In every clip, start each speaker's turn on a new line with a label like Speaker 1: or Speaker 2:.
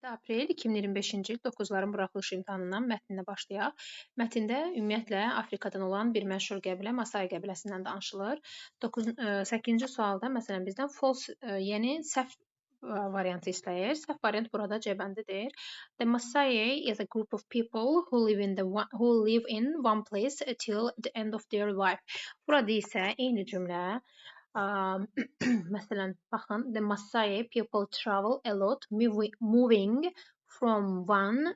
Speaker 1: Aprel 2025-ci il 9-ların buraxılış imtahanından mətninə başlayaq. Mətndə ümumiyyətlə Afrikadan olan bir məşhur qəbilə Masai qəbiləsindən danışılır. 9 8-ci sualda məsələn bizdən false, yəni səhv variantı istəyir. Səhv variant burada C bəndidir. The Masai is a group of people who live in one place till the end of their life. Burada isə eyni cümlə, məsələn, baxın, the Masai people travel a lot, moving from one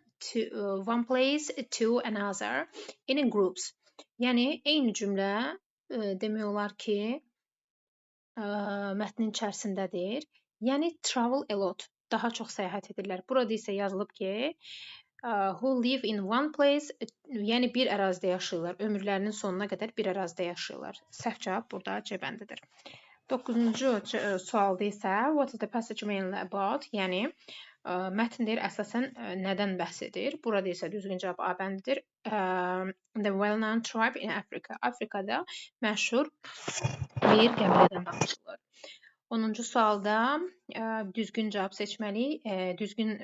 Speaker 1: place to another in groups. Yəni eyni cümlə demək olar ki, mətnin içərisindədir. Yəni travel a lot, daha çox səyahət edirlər. Burada isə yazılıb ki, who live in one place, yəni bir ərazidə yaşayırlar. Ömürlərinin sonuna qədər bir ərazidə yaşayırlar. Səhv cavab burada C bəndidir. 9-cu sualda isə what is the passage mainly about? Yəni mətn deyir əsasən nədən bəhs edir? Burada isə düzgün cavab A bəndidir. The well-known tribe in Africa. Afrikada məşhur bir qəbilədən danışılır. 10-cu sualda düzgün cavab seçməliyik, düzgün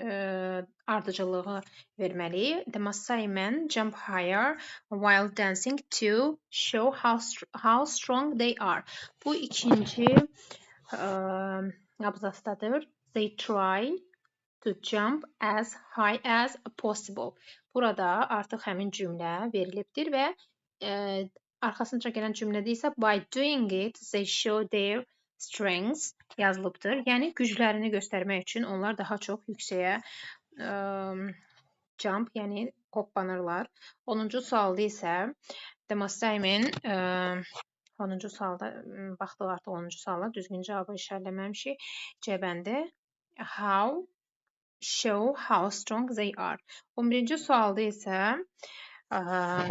Speaker 1: ardıcıllığı verməliyik. The Masai men jump higher while dancing to show how strong they are. Bu ikinci abzasdadır. They try to jump as high as possible. Burada artıq həmin cümlə verilibdir və arxasınca gələn cümlədə isə by doing it they show their strengths yazılıbdır. Yəni güclərini göstərmək üçün onlar daha çox yüksəyə jump, yəni hoppanırlar. 10-cu sualda isə the Masai men, 10-cu sualda baxdıq artıq 10-cu suala, düzgün cavabı işarələməmişik. C bəndi how show how strong they are. 11-ci sualda isə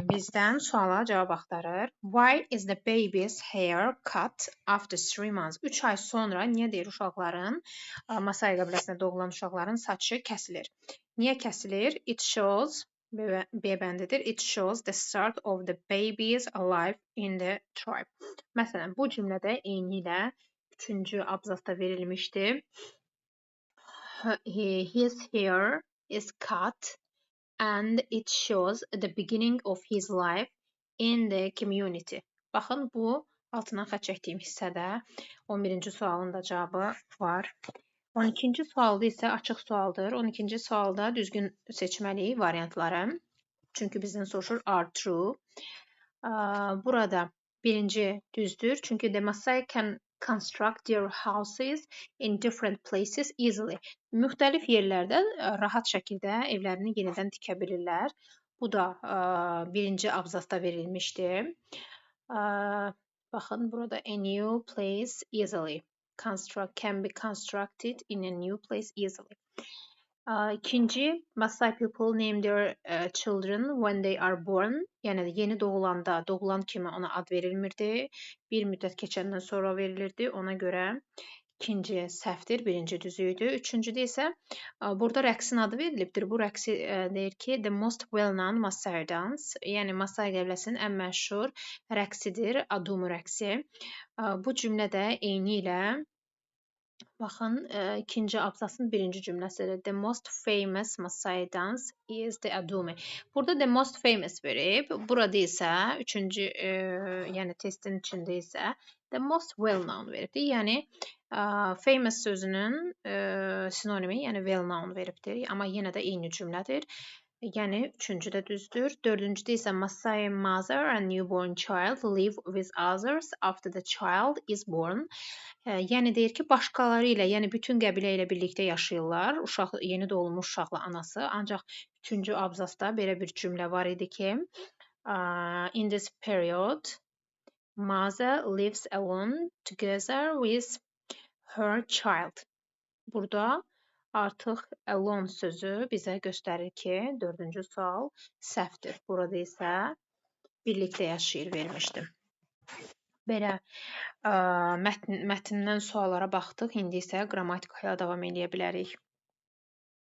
Speaker 1: bizdən suala cavab axtarır. Why is the baby's hair cut after 3 months? 3 ay sonra niyə deyir uşaqların, Masai qəbiləsinə doğulan uşaqların saçı kəsilir? Niyə kəsilir? It shows, B bəndidir. It shows the start of the baby's life in the tribe. Məsələn, bu cümlədə eynilə üçüncü abzasda verilmişdi. His hair is cut and it shows the beginning of his life in the community. Baxın, bu altından xətt çəkdiyim hissədə 11-ci sualın da cavabı var. 12-ci sualda isə açıq sualdır. 12-ci sualda düzgün seçməliyik variantları. Çünki bizdən soruşur are true. Burada birinci düzdür. Çünki the Masai can construct their houses in different places easily. Müxtəlif yerlərdə rahat şəkildə evlərini yenidən tikə bilirlər. Bu da birinci abzasda verilmişdi. Baxın, burada a new place easily. Construct can be constructed in a new place easily. İkinci, Masai people name their children when they are born. Yəni yeni doğulanda, doğulan kimi ona ad verilmirdi. Bir müddət keçəndən sonra verilirdi. Ona görə ikinci səhvdir, birinci düz idi. Üçüncüdə isə burada rəqsin adı verilibdir. Bu rəqsi deyir ki, the most well-known Masai dance, yəni Masai qəbiləsinin ən məşhur rəqsidir, Adumu rəqsi. Bu cümlə də eynilə, baxın, ikinci abzasın birinci cümləsidir. The most famous Masai dance is the Adumu. Burada the most famous verib. Burada isə üçüncü, yəni testin içində isə the most well known veribdir. Yəni famous sözünün sinonimi, yəni well known veribdir. Amma yenə də eyni cümlədir. Yəni üçüncü də düzdür. Dördüncüdə isə Masai mother and newborn child live with others after the child is born. Yəni deyir ki, başqaları ilə, yəni bütün qəbilə ilə birlikdə yaşayırlar. Uşaq, yeni doğulmuş uşaqla anası. Ancaq üçüncü abzasda belə bir cümlə var idi ki, in this period mother lives alone together with her child. Burada artıq alone sözü bizə göstərir ki, dördüncü sual səhvdir. Burada isə birlikdə yaşayır vermişdim. Belə mətndən suallara baxdıq. İndi isə qrammatikaya davam eləyə bilərik.